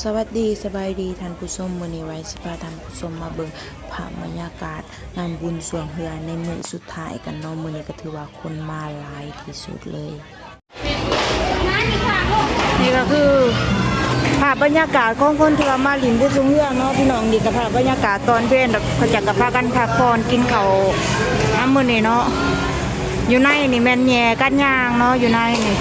ສະຫວັດດີ ສະບາຍດີທ່ານຜູ້ຊົມ, ມື້ນີ້ໄວຊິພາທ່ານຜູ້ຊົມມາເບິ່ງພາບບັນຍາກາດງານບຸນຊ່ວງເຮືອໃນມື້ສຸດທ້າຍກັນເນາະ. ມື້ນີ້ກໍຖືວ່າຄົນມາຫຼາຍທີ່ສຸດເລີຍ. ນີ້ກໍຄືພາບບັນຍາກາດຂອງຄົນທີ່ວ່າມາຫຼິ້ນບຸນຊ່ວງເຮືອເນາະພີ່ນ້ອງ. ນີ້ກໍພາບບັນຍາກາດຕອນເວັນ ເຂົາເຈົ້າກໍພາກັນພັກຜ່ອນກິນເຂົ້ານຳມື້ນີ້ເນາະ. ຢູ່ໃນນີ້ແມ່ນແຍ່ກັນຍ່າງເນາະ ຢູ່ໃນນີ້.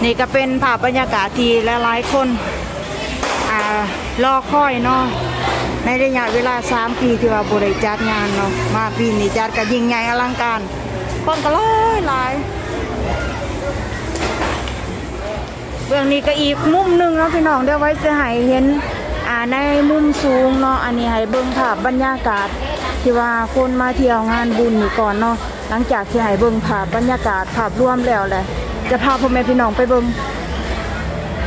ນີ້ກໍເປັນພາບບັນຍາກາດທີ່ຫຼາຍໆຄົນ ອ່າ ລໍຄອຍເນາະ ໃນໄລຍະເວລາສາມປີທີ່ວ່າບໍ່ໄດ້ຈັດງານເນາະ. ມາປີນີ້ຈັດກໍຍິ່ງໃຫຍ່ອະລັງການ ຄົນກໍຫຼາຍໆ. ເບື້ອງນີ້ກໍອີກມຸມໜຶ່ງເນາະພີ່ນ້ອງ ດຽວໄວ້ຊິໃຫ້ເຫັນ ອ່າ ໃນມຸມສູງເນາະ. ອັນນີ້ໃຫ້ເບິ່ງພາບບັນຍາກາດທີ່ວ່າຄົນມາທ່ຽວງານບຸນນີ້ກ່ອນເນາະ. ຫຼັງຈາກທີ່ໃຫ້ເບິ່ງພາບບັນຍາກາດພາບລວມແລ້ວແຫຼະ ຈະພາພໍ່ແມ່ພີ່ນ້ອງໄປເບິ່ງ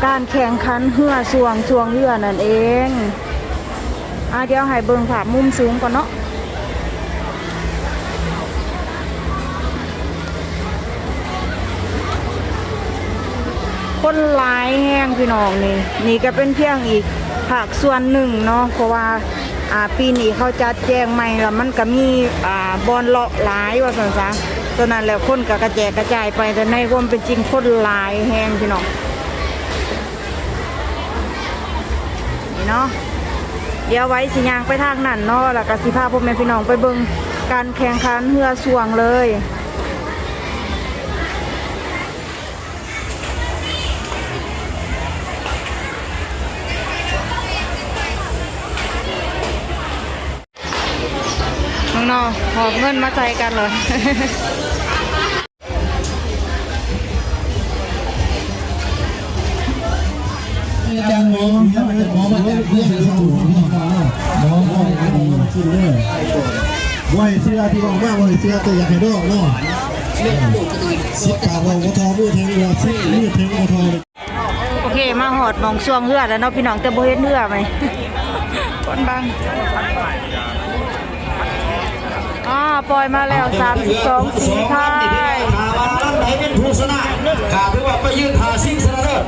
ການແຂ່ງຂັນເຮືອຊ່ວງ ຊ່ວງເຮືອນັ້ນເອງ. ອ່າ ດຽວໃຫ້ເບິ່ງພາບມຸມສູງກ່ອນເນາະ. ຄົນຫຼາຍແຮງພີ່ນ້ອງ. ນີ້ ນີ້ກໍເປັນພຽງອີກພາກສ່ວນໜຶ່ງເນາະ ເພາະວ່າ ອ່າ ປີນີ້ເຂົາຈັດແຈງໃໝ່ ແລ້ວມັນກໍມີ ອ່າ ບ່ອນເລາະຫຼາຍວ່າຊັ້ນຊະ. ສະນັ້ນແລ້ວຄົນກໍກະແຈກກະຈາຍໄປ ແຕ່ໃນຄວາມເປັນຈິງຄົນຫຼາຍແຮງພີ່ນ້ອງ. ນີ້ເນາະ ດຽວໄວ້ຊິຍ່າງໄປທາງນັ້ນເນາະ ແລ້ວກໍຊິພາພໍ່ແມ່ພີ່ນ້ອງໄປເບິ່ງການແຂ່ງຂັນເຮືອຊ່ວງເລີຍ. ເບິ່ງເນາະ ຫອບເງິນມາໃສ່ກັນເລີຍ. ອາຈານໝໍ ອາຈານໝໍມາຈາກວຽງຈັນ ໝໍ ໝໍ ໝໍ ບໍ່ໃຫ້ເຊື່ອທີ່ອອກມາ ບໍ່ໃຫ້ເຊື່ອ ແຕ່ຢາກໃຫ້ດອກເນາະ. ສິບປາກເວົ້າບໍ່ທໍ່ ມືເຖິງເຮືອ ສິບມືເຖິງບໍ່ທໍ່. ໂອເຄ ມາຮອດໝ່ອງຊ່ວງເຮືອແລ້ວເນາະພີ່ນ້ອງ ແຕ່ບໍ່ເຫັນເຮືອໃໝ່ ຄົນບັງ. ອໍ ປ່ອຍມາແລ້ວ ສາມສິບສອງສີພາຍ. ຖ້າວ່າລຳໃດເປັນຜູ້ຊະນະ ກໍຖືວ່າໄປຢືນທ່າຊິງຊະນະເລີດ.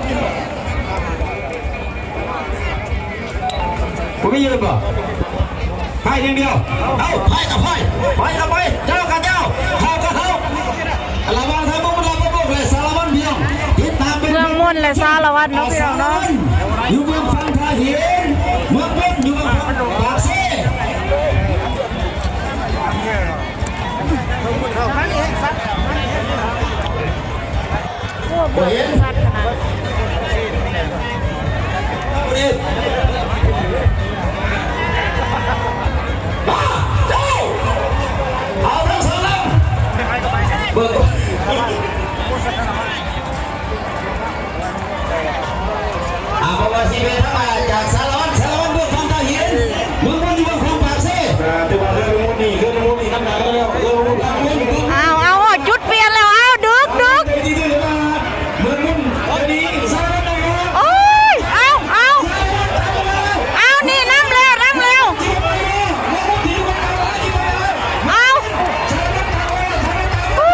ບໍ່ມີຢູ່ແມ່ນບໍ່? ພາຍຢ່າງດຽວ. ເອົາ ພາຍກໍພາຍ ໄປກໍໄປ ເຈົ້າກໍເຈົ້າ ເຮົາກໍເຮົາ. ລະຫວ່າງທາງເມືອງມົນ ແລະສາລະວັນ ພີ່ນ້ອງ ຕິດຕາມເປັນ ເມືອງມົນ ແລະສາລະວັນເນາະ ພີ່ນ້ອງເນາະ. ຢູ່ເບື້ອງຝັ່ງທ່າຫີນ ເມືອງມົນ ຢູ່ເບື້ອງຝັ່ງປາກເຊ. ໂອ້ ບໍ່ເຫັນ ເອົາທັງສອງລຳ ເບິ່ງ ອ່າ ບໍ່ວ່າຊິເປັນທາງມາຈາກສາລະວັນ ສາລະວັນເມືອງຝັ່ງທ່າຫີນ ເມືອງມົນຢູ່ເມືອງຂອງປາກເຊ. ອ່າ ຖືວ່າເຮືອລຸງມົນນີ້ ເຮືອລຸງມົນນີ້ນຳໜ້າກັນແລ້ວ ເຮືອລຸງມົນ ອ້າວ ເອົາ ຈຸດປ່ຽນແລ້ວ ອ້າວ ດຶກ ດຶກ. ໂອ້ຍ ເອົາ ເອົາ ເອົາ ນີ້ນຳແລ້ວ ນຳແລ້ວ ເອົາ ໂອ້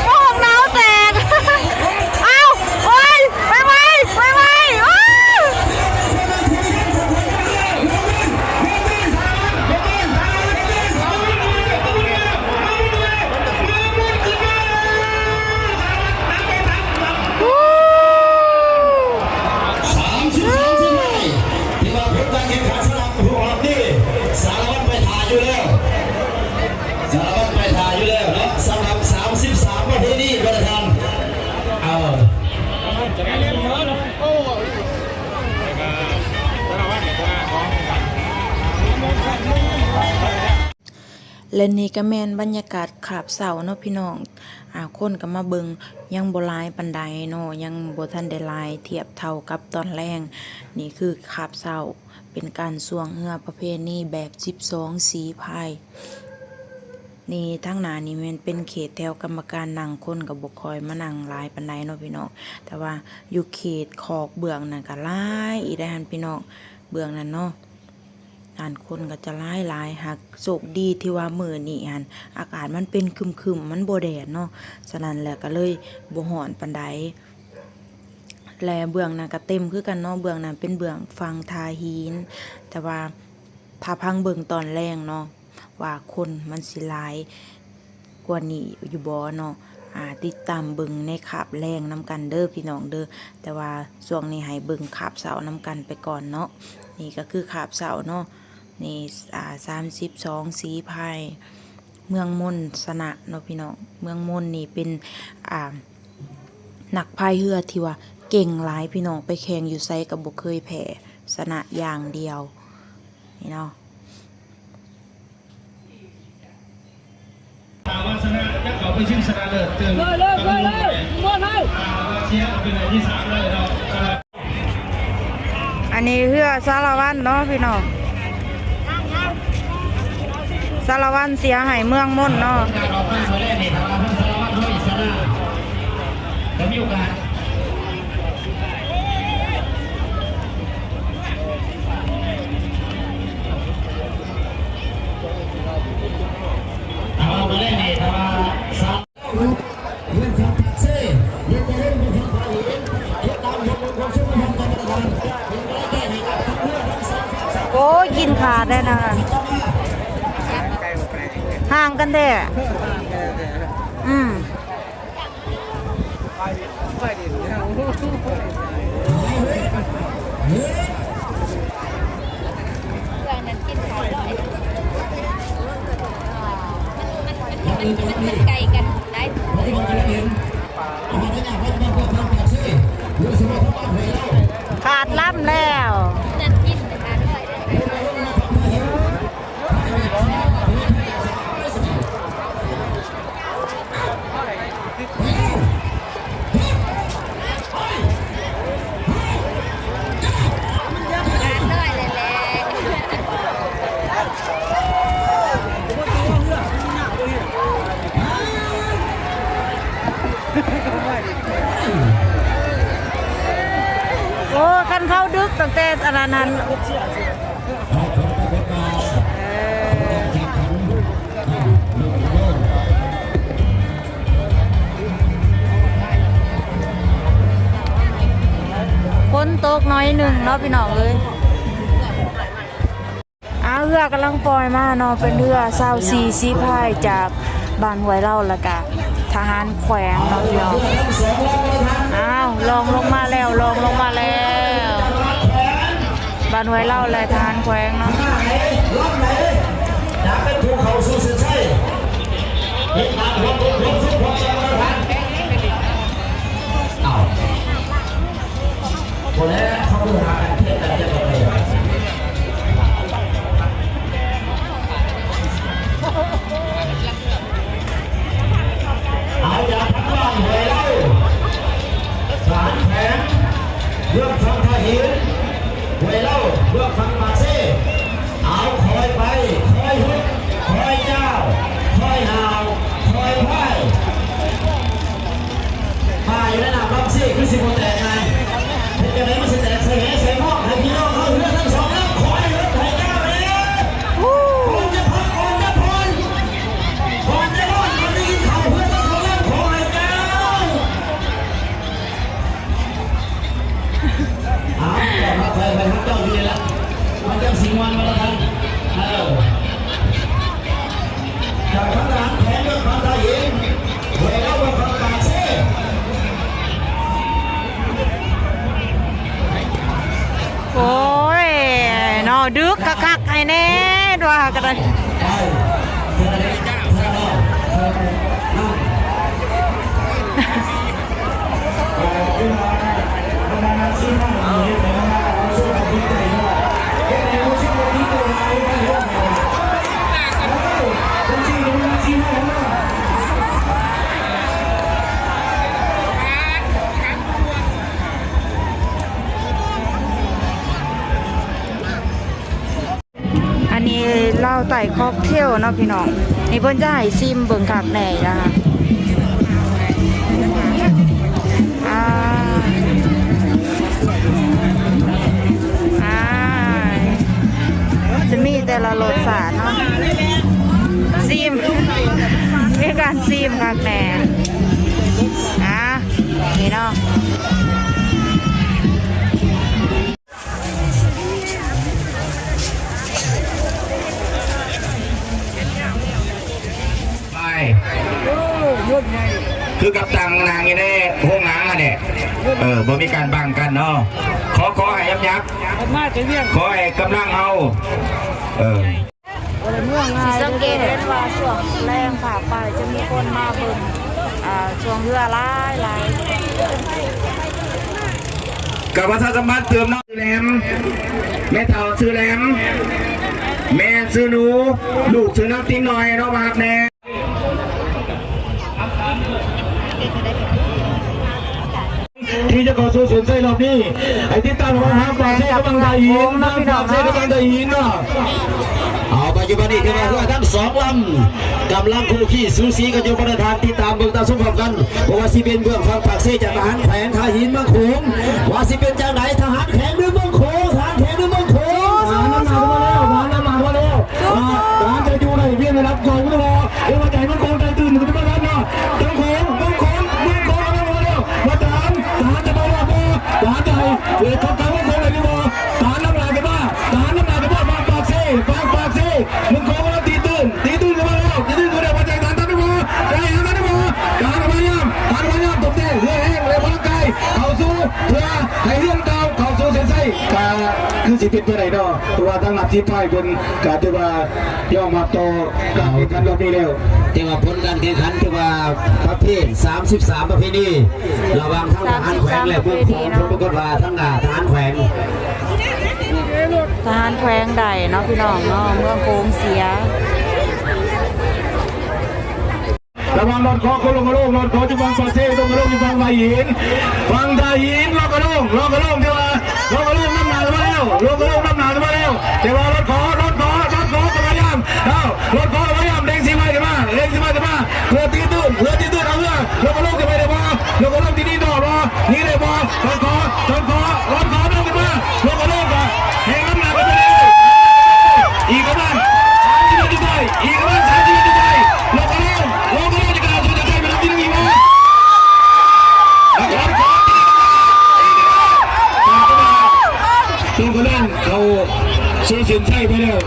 ໝວກໜາວແຕກ ເອົາ ໂອ້ຍ ໄວໆ ໄວໆ ໂອ້. ສາມສິບສາມ ທີ່ວ່າຜົນການແຂ່ງຂັນສຳລັບຮອບນີ້ ສາລະວັນໄປຖ້າຢູ່ແລ້ວ ສາລະວັນໄປຖ້າຢູ່ແລ້ວເນາະ ສຳລັບສາມສິບສາມປະເພນີວັດທະນະທຳ ເອົາ. ແລະນີ້ກໍແມ່ນບັນຍາກາດຄາບເຊົ້າເນາະພີ່ນ້ອງ ອາ ຄົນກໍມາເບິ່ງ ຍັງບໍ່ຫຼາຍປານໃດເນາະ ຍັງບໍ່ທັນໄດ້ຫຼາຍທຽບເທົ່າກັບຕອນແລງ. ນີ້ຄືຄາບເຊົ້າ ເປັນການຊ່ວງເຮືອປະເພນີແບບສິບສອງສີພາຍ. ນີ້ທາງໜ້ານີ້ແມ່ນເປັນເຂດແຖວກຳມະການນັ່ງ ຄົນກໍບໍ່ຄ່ອຍມານັ່ງຫຼາຍປານໃດເນາະພີ່ນ້ອງ ແຕ່ວ່າຢູ່ເຂດຂອກເບື້ອງນັ້ນກໍຫຼາຍອີກໄດ໋ຫັ້ນພີ່ນ້ອງ ເບື້ອງນັ້ນເນາະ ນັ້ນຄົນກໍຈະຫຼາຍໆ. ຫາກໂຊກດີທີ່ວ່າມື້ນີ້ຫັ້ນ ອາກາດມັນເປັນຄຶມໆ ມັນບໍ່ແດດເນາະ ສະນັ້ນແຫຼະກໍເລີຍບໍ່ຮ້ອນປານໃດ. ແລະເບື້ອງໜ້າກະເຕັມຄືກັນເນາະ, ເບື້ອງໜ້າເປັນເບື້ອງຝັ່ງທ່າຫີນ. ແຕ່ວ່າຖ້າພັງເບິ່ງຕອນແລງເນາະ ວ່າຄົນມັນຊິຫຼາຍກວ່ານີ້ຢູ່ບໍ່ເນາະ, ອ່າ ຕິດຕາມເບິ່ງໃນຄາບແລງນຳກັນເດີພີ່ນ້ອງເດີ. ແຕ່ວ່າຊ່ວງນີ້ໃຫ້ເບິ່ງຄາບເຊົ້ານຳກັນໄປກ່ອນເນາະ. ນີ້ກໍຄືຄາບເຊົ້າເນາະ, ນີ້ ອ່າ ສາມສິບສອງສີພາຍ ເມືອງມົນຊະນະເນາະພີ່ນ້ອງ. ເມືອງມົນນີ້ເປັນ ອ່າ ນັກພາຍເຮືອທີ່ວ່າເກັ່ງຫຼາຍພີ່ນ້ອງ, ໄປແຂ່ງຢູ່ໃສກໍບໍ່ເຄີຍແພ້, ຊະນະຢ່າງດຽວນີ້ເນາະ. ອັນນີ້ເຮືອສາລະວັນເນາະພີ່ນ້ອງ, ສາລະວັນເສຍໃຫ້ເມືອງມົນເນາະ. ໂອ້ຍ ກິນຂາດແດ່ນະ, ຫ່າງກັນແທ້. ອືມ. ຂາດລຳແລ້ວ. ໂອ້ ຄັນເຂົາດຶກຕັ້ງແຕ່ອັນນັ້ນ ຝົນຕົກໜ້ອຍໜຶ່ງເນາະ ພີ່ນ້ອງເອີຍ. ອ່າ ເຮືອກຳລັງປ່ອຍມາເນາະ, ເປັນເຮືອຊາວສີ່ສີພາຍຈາກບ້ານຫ້ວຍເລົາ ແລ້ວກະທະຫານແຂວງເນາະ ພີ່ນ້ອງ. ອ້າວ ລອງລົງມາແລ້ວ ລອງລົງມາແລ້ວ. ບ້ານຫ້ວຍເລົາ ແລະ ທະຫານແຂວງເນາະ. ເອົາ ຢາກທັກບ້ານຫ້ວຍເລົາ ສານແຂວງ ເມືອງຝັ່ງທ່າຫີນ ຫ້ວຍເລົາ ເມືອງຝັ່ງປາກເຊ. ເອົາ ຄ່ອຍໄປ ຄ່ອຍເຮັດ ຄ່ອຍກ້າວ ຄ່ອຍຫາວ ຄ່ອຍພາຍ. ປາຢູ່ໃນນ້ຳບາງຊີຄືຊິບໍ່ແຕກງ່າຍ. ເຮັດຈັ່ງໃດມັນຊິແຕກໃສ່ແຫໃສ່ໝອກ ໃຫ້ພີ່ນ້ອງເຮົາເຮືອທັງສອງລຳ ຂໍໃຫ້ເລິກໃຫ້ກ້າວແດ່. ກ່ອນຈະພັກ ກ່ອນຈະຜ່ອນ ກ່ອນຈະນອນ ກ່ອນຈະກິນເຂົ້າ ເຮືອທັງສອງລຳ ຂໍໃຫ້ກ້າວ. ເອົາ ເຈົ້າຮັກໃຜ ໃຜຮັກເຈົ້າຢູ່ນີ້ລະ ມັນຈັ່ງຊິມ່ວນ ວ່າລະທ່ານ. ເອີ ຈາກທາງທະຫານແຂວງເມືອງພັງທາຫີນ ຫ້ວຍເລົາ ເມືອງພັງປາກເຊ. ໂອ້ຍ ເນາະ ດຶກຄັກໆ ໃຫ້ແດ່ ວ່າກໍໄດ້. ອັນນີ້ລາວໃຕ້ຄອກເທວເນາະພີ່ນ້ອງ, ນີ້ເພິ່ນຈະໃຫ້ຊີມເບິ່ງຄັກແນ່ນະ. ອ່າ ອ່າ ຈະມີແຕ່ລະລົດຊາດເນາະ, ຊີມ ມີການຊີມຄັກແນ່. ອ່າ ນີ້ເນາະ. ຄືກັບຕັ້ງນາງຢູ່ໃນໂຮງໜັງຫັ້ນແຫຼະ. ເອີ ບໍ່ມີການບັງກັນເນາະ. ຂໍ ຂໍໃຫ້ຍັບໆ ມາແຕ່ວຽງ ຂໍໃຫ້ກຳລັງເຮົາ ເອີ ຊິສັງເກດເຫັນວ່າຊ່ວງແລງພາກບ່າຍຈະມີຄົນມາເບິ່ງ ອ່າ ຊ່ວງເຮືອຫຼາຍໆ. ກໍປະຊາສຳພັນເຕີມເນາະ ຊື່ແຫຼມ ແມ່ເຖົ້າຊື່ແຫຼມ ແມ່ຊື່ໜູ ລູກຊື່ນາງຕິງນ້ອຍເນາະ ມາຮັບແດ່. ທີ່ຈະເຂົ້າສູ່ເສັ້ນໄຊລອບນີ້ ໃຫ້ຕິດຕາມທາງຝັ່ງປາກເຊກັບຝັ່ງທ່າຫີນ ທາງຝັ່ງປາກເຊກັບຝັ່ງທ່າຫີນເນາະ. ເອົາ ປັດຈຸບັນນີ້ຖືວ່າເຮືອທັງສອງລຳກຳລັງຄູ່ຄີສູສີກັນຢູ່ ປະທານ ຕິດຕາມເບິ່ງຕາມຊົມພ້ອມກັນ ບໍ່ວ່າຊິເປັນເບື້ອງຝັ່ງປາກເຊຈາກທະຫານແຂວງ ທ່າຫີນເມືອງໂຂງ ວ່າຊິເປັນຈັ່ງໃດ ທະຫານແຂວງເມືອງໂຂງ ທະຫານແຂວງເມືອງໂຂງ ທະຫານນຳໜ້າຂຶ້ນມາແລ້ວ ທະຫານນຳໜ້າຂຶ້ນມາແລ້ວ ອ່າ ການຈະຢູ່ໃນວຽງໄດ້ຮັບກ່ອນຢູ່ບໍ່ ຫຼືວ່າຈະໃຫ້ເມືອງໂຂງໄດ້ຕື່ນຂຶ້ນມາແລ້ວເນາະ ເມືອງໂຂງ ເມືອງໂຂງ ເມືອງໂຂງ ມາແລ້ວ ມາແລ້ວ ມາຕາມ ທະຫານຈະມາແລ້ວບໍ່ ທະຫານຈະໃຫ້ເວກຂອງການເມືອງໂຂງໄດ້ຫຼືບໍ່ ທະຫານນຳໜ້າຂຶ້ນມາ ທະຫານນຳໜ້າຂຶ້ນມາ ຝັ່ງປາກເຊ ຝັ່ງປາກເຊ ເມືອງໂຂງກຳລັງຕີຕື້ນ ຕີຕື້ນຂຶ້ນມາແລ້ວ ຕີຕື້ນຂຶ້ນມາແລ້ວ ວ່າຈະໃຫ້ທະຫານນຳບໍ່ ຈະໃຫ້ທະຫານນຳບໍ່ ການພະຍາຍາມ ການພະຍາຍາມຕົບແຕ່ງເຮືອແຮງ ແລະ ພະລັງກາຍ ເຂົ້າສູ່ ເພື່ອໃຫ້ເຮືອເກົ່າເຂົ້າສູ່ເສັ້ນໄຊ ກະຄືຊິເປັນໄປໄດ້ເນາະ ເພາະວ່າທາງນັກສີພາຍເພິ່ນກະຖືວ່າຍອມຮັບຕໍ່ການແຂ່ງຂັນລອບນີ້ແລ້ວ ແຕ່ວ່າຜົນການແຂ່ງຂັນຖືວ່າປະເພດສາມສິບສາມປະເພນີ ລະຫວ່າງທາງທະຫານແຂວງ ແລະ ເມືອງໂຂງ ປະກົດວ່າທາງໜ້າທະຫານແຂວງ ທະຫານແຂວງໄດ້ເນາະ ພີ່ນ້ອງເນາະ ເມືອງໂຂງເສຍ. ລະຫວ່າງລອດຂໍກັບລົງກະໂລງ ລອດຂໍຢູ່ຝັ່ງປາກເຊ ລົງກະໂລງຢູ່ຝັ່ງທ່າຫີນ ຝັ່ງທ່າຫີນ ລອດກະໂລງ ລອດກະໂລງ ແຕ່ວ່າລອດກະໂລງນຳໜ້າຂຶ້ນມາແລ້ວ ລອດກະໂລງນຳໜ້າຂຶ້ນມາແລ້ວ ແຕ່ວ່າລອດຂໍ ລອດຂໍ ລອດຂໍກໍພະຍາຍາມ ເອົາ ລອດຂໍກໍພະຍາຍາມ ເລັ່ງສີໄວຂຶ້ນມາ ເລັ່ງສີໄວຂຶ້ນມາ ເພື່ອຕີຕື້ນ ເພື່ອຕີຕື້ນເອົາເຮືອ ລົງກະໂລງຂຶ້ນໄປໄດ້ບໍ່ ລົງກະໂລງທີ່ນີ້ດອກບໍ່ ນີ້ໄດ້ບໍ່ ລອດຂໍ ລອດຂໍ ລອດຂໍນຳຂຶ້ນມາ ລົງກະໂລງກໍແຮງນຳໜ້າຂຶ້ນມາແລ້ວ ອີກປະມານສາມສິບວິນາທີ ອີກປະມານສາມສິບວິນາທີ ລົງກະໂລງ ລົງກະໂລງຈະກ້າວສູ່ເສັ້ນໄຊເປັນລຳທີໜຶ່ງອີກບໍ່ ລອດຂໍ ລົງກະໂລງ ເຂົ້າສູ່ເສັ້ນໄຊໄປແລ້ວ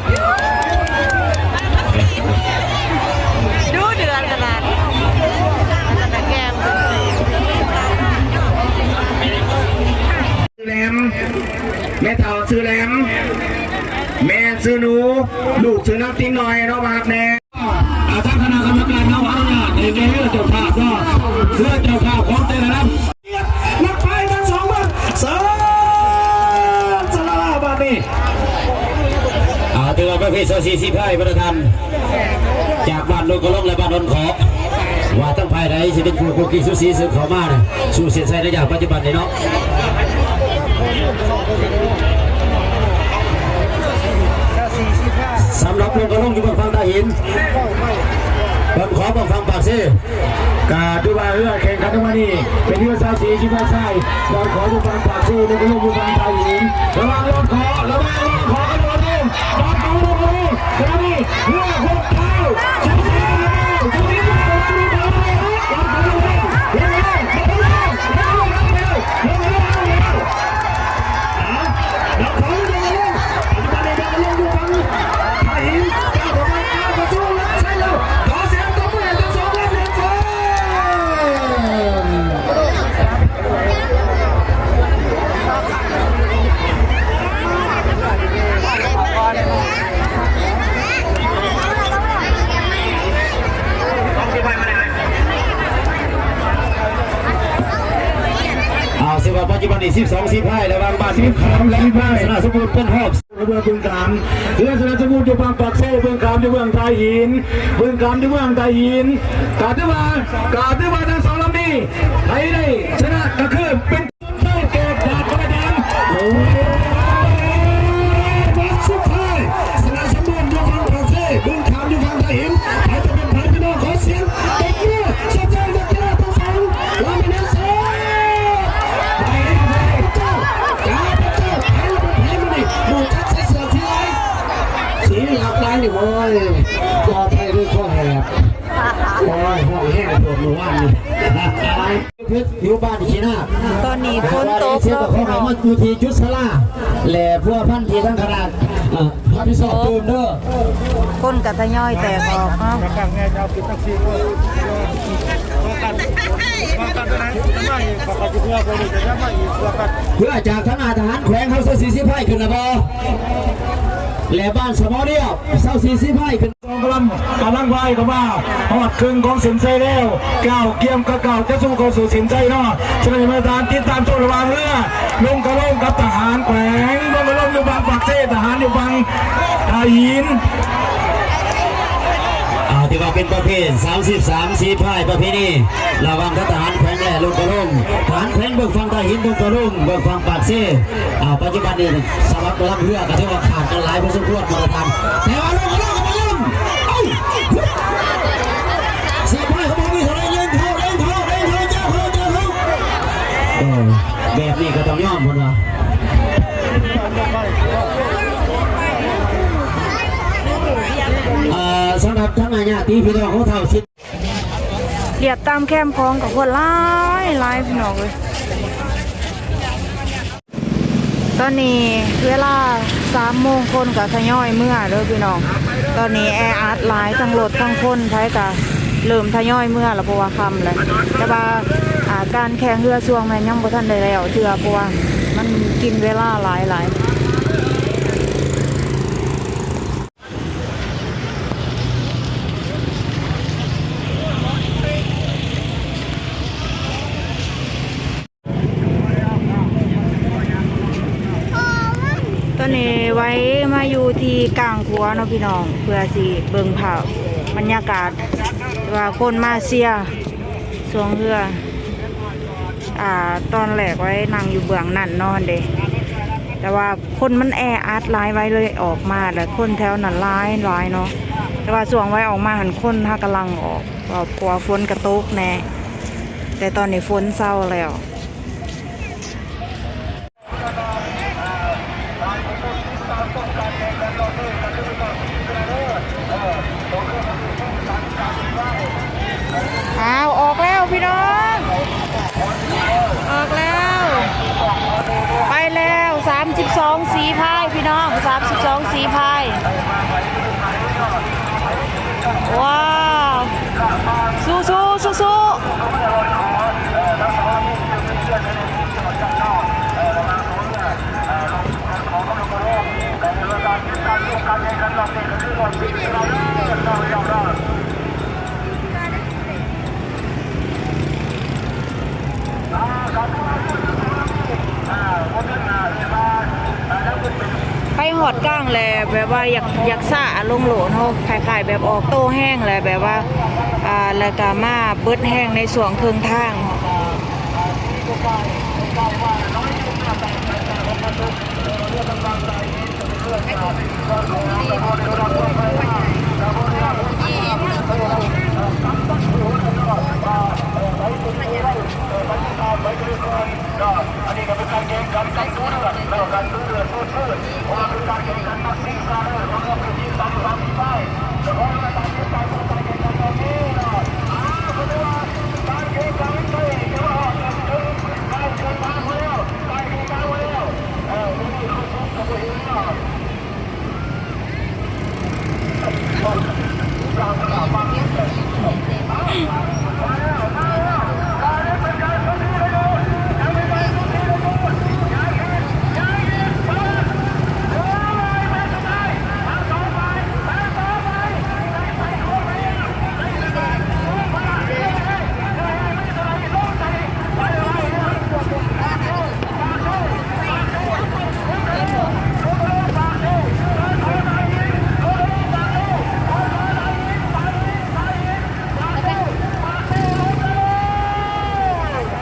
ດຸເດືອດຂະໜາດ ແກ້ມ ຊື່ແຫຼມ ແມ່ເຖົ້າຊື່ແຫຼມ ແມ່ຊື່ໜູ ລູກຊື່ນາງຕິງນ້ອຍເນາະ ມາຮັບແດ່. ອາ ທາງຄະນະກຳມະການເຮົາອະນຸຍາດໃຫ້ແກ່ເຮືອເຈົ້າພາບເນາະ ເຮືອເຈົ້າພາບຂອງແຕ່ລະລຳ ນັກພາຍທັງສອງເມືອງ ເຊີນ ສະລາລາບາດນີ້ ອາ ຖືວ່າປະເພດຊາວສີ່ສີພາຍ ປະທານ ຈາກບ້ານດົງກະລົງ ແລະ ບ້ານດອນຂໍ ວ່າທັງພາຍໃດຊິເປັນຄູ່ຄູ່ຄີສູສີເຊິ່ງເຂົ້າມາສູ່ເສັ້ນໄຊໃນຍາມປັດຈຸບັນນີ້ເນາະ. ສຳລັບລົງກະລົງຢູ່ເບື້ອງຝັ່ງທ່າຫີນ ເບິ່ງຂໍເບິ່ງຝັ່ງປາກເຊ ກະຖືວ່າເຮືອແຂ່ງຂັນໃນມື້ນີ້ເປັນເຮືອຊາວສີ່ ຊິມາຊາຍ ລອດຂໍຢູ່ຝັ່ງປາກເຊ ລົງກະລົງຢູ່ຝັ່ງທ່າຫີນ ລະວັງລອດຂໍ ລະວັງລອດຂໍ ລອດຂໍ ລອດຂໍ ຂະນະນີ້ເຮືອຫົກເທົ້າ ເອົາ ເສຍວ່າປັດຈຸບັນນີ້ ສິບສອງສີພາຍ ລະຫວ່າງບ້ານ ສິບສອງສີພາຍ ຊະນະສົມບູນ ເປັນຮອບ ເມືອງບຶງກາມ ເຮືອຊະນະສົມບູນຢູ່ຝັ່ງປາກເຊ ບຶງກາມຢູ່ເມືອງທ່າຫີນ ບຶງກາມຢູ່ເມືອງທ່າຫີນ ກະຖືວ່າ ກະຖືວ່າທັງສອງລຳນີ້ ໃຜໄດ້ຊະນະກະຄືເປັນ ໄດ້ແກ່ຈາກປະທານ ໂອ້ຍ ນັດສຸດທ້າຍ ຊະນະສົມບູນຢູ່ຝັ່ງປາກເຊ ບຶງກາມຢູ່ຝັ່ງທ່າຫີນ ໃຜຈະເປັນໃຜ ພີ່ນ້ອງ ຂໍສຽງຕົບມື ຊົມເຊີຍນັກກິລາທັງສອງລຳນີ້ເຊີ ໄປເລີຍ ເຈົ້າ ເຈົ້າ ເຈົ້າ ໃຜລະເປັນໃຜມື້ນີ້ ໝູ່ຈັກໃສ່ເສື້ອສີລາຍ ສີຫຼາກຫຼາຍນີ້ ໂອ້ຍ ຂໍໄທເດີ ຂໍແຫບ ໂອ້ຍ ຮ້ອງແຮງໂພດມື້ວານນີ້. ຢູ່ບ້ານຂີ້ນາກ ຕອນນີ້ຝົນຕົກເນາະພີ່ນ້ອງ ຢູ່ທີ່ຈຸດສາລາ ແລະພົວພັນທີ່ທາງຄະນະ ເອີ ຮັບຜິດຊອບຕື່ມເດີ. ຄົນກໍທະຍອຍແຕກອອກເນາະ. ເພື່ອຈາກທາງອາ ທະຫານແຂວງເຮົາ ເຊົາສີ່ສີພາຍຂຶ້ນລະບໍ່? ແລະບ້ານສະໝໍລຽບ ເຊົາສີ່ສີພາຍຂຶ້ນ. ສອງກຳລັງ ກຳລັງພາຍເຂົ້າມາຮອດເຄິ່ງຂອງເສັ້ນໄຊແລ້ວ ກ້າວກຽມກະກ້າວຈະສູ່ເຂົ້າສູ່ເສັ້ນໄຊເນາະ. ສະນັ້ນມາຕາມຕິດຕາມຊົມລະຫວ່າງເຮືອດົງກະໂລງກັບທະຫານແຂວງດົງກະໂລງ ຢູ່ຝັ່ງປາກເຊ ທະຫານຢູ່ຝັ່ງທ່າຫີນ. ອ່າ ຖືວ່າເປັນປະເພດສາມສິບສາມສີພາຍ ປະເພນີລະຫວ່າງທະຫານແຂວງ ແລະດົງກະໂລງ. ທະຫານແຂວງເບິ່ງຝັ່ງທ່າຫີນ ດົງກະໂລງເບິ່ງຝັ່ງປາກເຊ. ອ່າ ປັດຈຸບັນນີ້ສຳລັບກຳລັງເຮືອກໍຖືວ່າຂາດກັນຫຼາຍພໍສົມຄວນ ມາດຕະຖານ ແຕ່ວ່າລົງ ລົງ ລົງ ເອົ້າ ສີພາຍຂອງເຮົາມີເທົ່າໃດ? ເລັ່ງເຂົ້າ ເລັ່ງເຂົ້າ ເລັ່ງເຂົ້າ ເຈົ້າເຂົ້າ ເຈົ້າເຂົ້າ. ເອີ ແບບນີ້ກໍຕ້ອງຍອມເພິ່ນວ່າ. ອ່າ ສຳລັບທັງອາຍາດຕິພີ່ນ້ອງຂອງເຖົ້າຊິ ລຽບຕາມແຄມຂອງກໍຄົນຫຼາຍໆ ພີ່ນ້ອງເອີຍ. ຕອນນີ້ເວລາສາມໂມງ ຄົນກໍທະຍອຍເມືອເດີພີ່ນ້ອງ. ຕອນນີ້ແອອັດຫຼາຍ ທັງລົດທັງຄົນ ໃຜກໍເລີ່ມທະຍອຍເມືອແລ້ວ ເພາະວ່າຄ່ຳແລ້ວ. ແຕ່ວ່າ ອ່າ ການແຂ່ງເຮືອຊ່ວງແມ່ນຍັງບໍ່ທັນໄດ້ແລ້ວເທື່ອ ເພາະວ່າມັນກິນເວລາຫຼາຍໆ. ຕອນນີ້ໄວ້ມາຢູ່ທີ່ກາງຂົວເນາະພີ່ນ້ອງ ເພື່ອຊິເບິ່ງພາບບັນຍາກາດ ວ່າຄົນມາເຊຍ ຊ່ວງເຮືອ ອ່າ ຕອນແລກໄວ້ນັ່ງຢູ່ເບື້ອງນັ້ນເນາະ ຫັ້ນເດ ແຕ່ວ່າຄົນມັນແອອັດຫຼາຍ ໄວ້ເລີຍອອກມາ ແລ້ວຄົນແຖວນັ້ນຫຼາຍໆເນາະ. ແຕ່ວ່າຊ່ວງໄວ້ອອກມາຫັ້ນ ຄົນຫາກຳລັງອອກ ເພາະວ່າຝົນກະຕົກແດ່ ແຕ່ຕອນນີ້ຝົນເຊົາແລ້ວ. ອ້າວ ອອກແລ້ວພີ່ນ້ອງ ອອກແລ້ວ ໄປແລ້ວ ສາມສິບສອງສີພາຍພີ່ນ້ອງ ສາມສິບສອງສີພາຍ. ວ້າວ ສູ້ໆ ສູ້ໆ. ໄປຮອດກາງແລ້ວ ແບບວ່າຢາກ ຢາກຊ້າລົງໂລດເນາະ ຄ້າຍໆແບບອອກໂຕແຮງແລ້ວ ແບບວ່າ ອ່າ ແລ້ວກໍມາເບິດແຮງໃນຊ່ວງເຄິ່ງທາງ.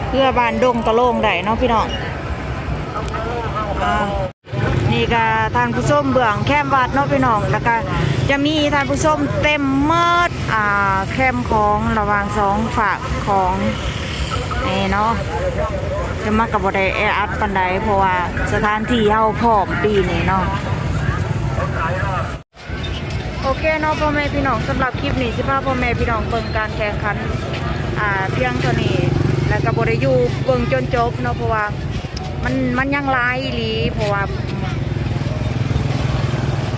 ເພື່ອບ້ານດົງຕະໂລງໄດ້ເນາະພີ່ນ້ອງ. ອ່າ ນີ້ກະທ່ານຜູ້ຊົມເບື້ອງແຄມວັດເນາະພີ່ນ້ອງ ແລ້ວກະຈະມີທ່ານຜູ້ຊົມເຕັມໝົດ ອ່າ ແຄມຂອງລະຫວ່າງສອງຟາກຂອງນີ້ເນາະ. ແຕ່ມັນກະບໍ່ໄດ້ແອອັດປານໃດ ເພາະວ່າສະຖານທີ່ເຮົາພ້ອມປີນີ້ເນາະ. ໂອເຄເນາະ ພໍ່ແມ່ພີ່ນ້ອງ ສຳລັບຄລິບນີ້ຊິພາພໍ່ແມ່ພີ່ນ້ອງເບິ່ງການແຂ່ງຂັນ ອ່າ ພຽງເທົ່ານີ້. ແລ້ວກໍບໍ່ໄດ້ຢູ່ເບິ່ງຈົນຈົບເນາະ ເພາະວ່າມັນ ມັນຍັງຫຼາຍອີ່ຫຼີ ເພາະວ່າ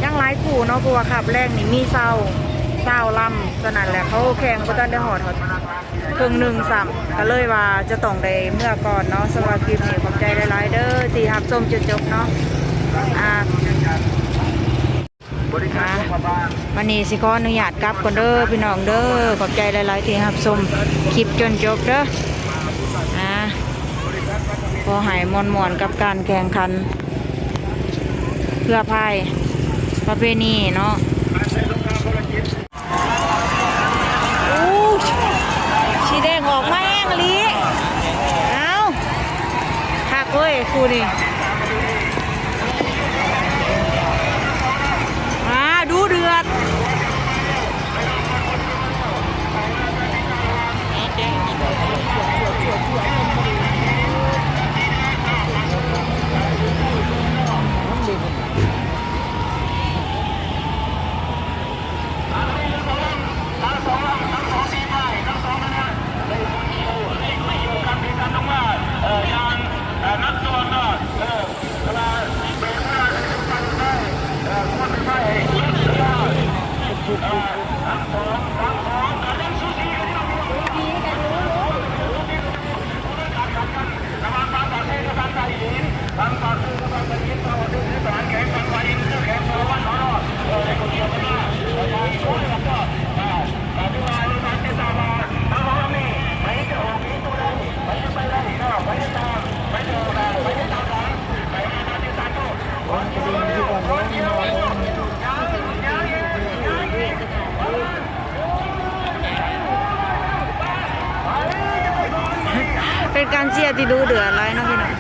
ຍັງຫຼາຍຄູ່ເນາະ ເພາະວ່າຄາບແລງນີ້ມີຊາວ ຊາວລຳ ສະນັ້ນແຫຼະ ເຂົາແຂ່ງບໍ່ທັນໄດ້ຮອດ ຮອດເຄິ່ງໜຶ່ງຊ້ຳ ກໍເລີຍວ່າຈະຕ້ອງໄດ້ເມືອກ່ອນເນາະ. ສຳລັບຄລິບນີ້ ຂອບໃຈຫຼາຍໆເດີ ທີ່ຮັບຊົມຈົນຈົບເນາະ ອ່າ ອ່າ ວັນນີ້ຊິຂໍອະນຸຍາດກັບກ່ອນເດີພີ່ນ້ອງເດີ ຂອບໃຈຫຼາຍໆທີ່ຮັບຊົມຄລິບຈົນຈົບເດີ ອ່າ ຂໍໃຫ້ມ່ວນໆກັບການແຂ່ງຂັນເຮືອພາຍປະເພນີເນາະ. ໂອ້ ສີແດງອອກມາແຮງອີ່ຫຼີ ເອົ້າ ຄັກເວີຍຄູ່ນີ້ ອ່າ ດຸເດືອດ. ເປັນການເຊຍທີ່ດຸເດືອດຫຼາຍເນາະພີ່ນ້ອງ.